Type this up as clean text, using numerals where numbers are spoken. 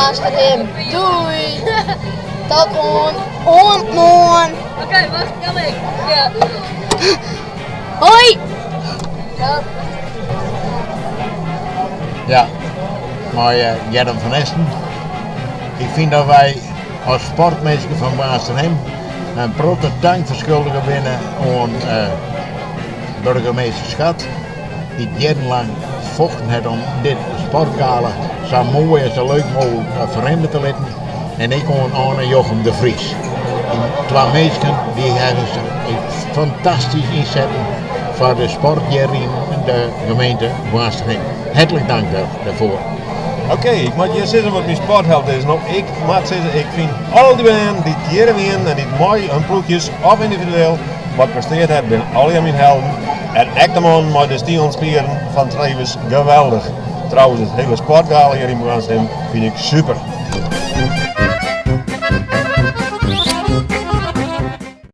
Boarnsterhim. Doei! Tot oan, oant moarn! Oké, wacht, kom ik. Ja. Hoi! Ja, mei Germ van Esten. Ik fyn dat wy as sportminsken fan Boarnsterhim in protte tank ferskuldige binne oan burgemeester Schat, dy't jierrenlang fochten hat om dit sportgala sa moai en sa leuk mooglik ferrinne te litten, en ek oan Anne Jochem de Vries. Dy twa minsken dy hawwe sich fantastysk ynsetten foar de sport hjir yn de gemeente Boarnsterhim. Hertlik dank dêrfoar. Oké, ik moat hjir sizze wat myn sportheld is. No, ik moat sizze, ik fyn al dy bern dy't hjir wienen en dy't mei hun ploechjes of yndividueel wat presteard ha, binne allegear myn helden. En ek de man mei de stielen spieren fan Drewes, geweldich. Trouwens, it hiele sportgala hjir yn Boarnsterhim fyn ik super.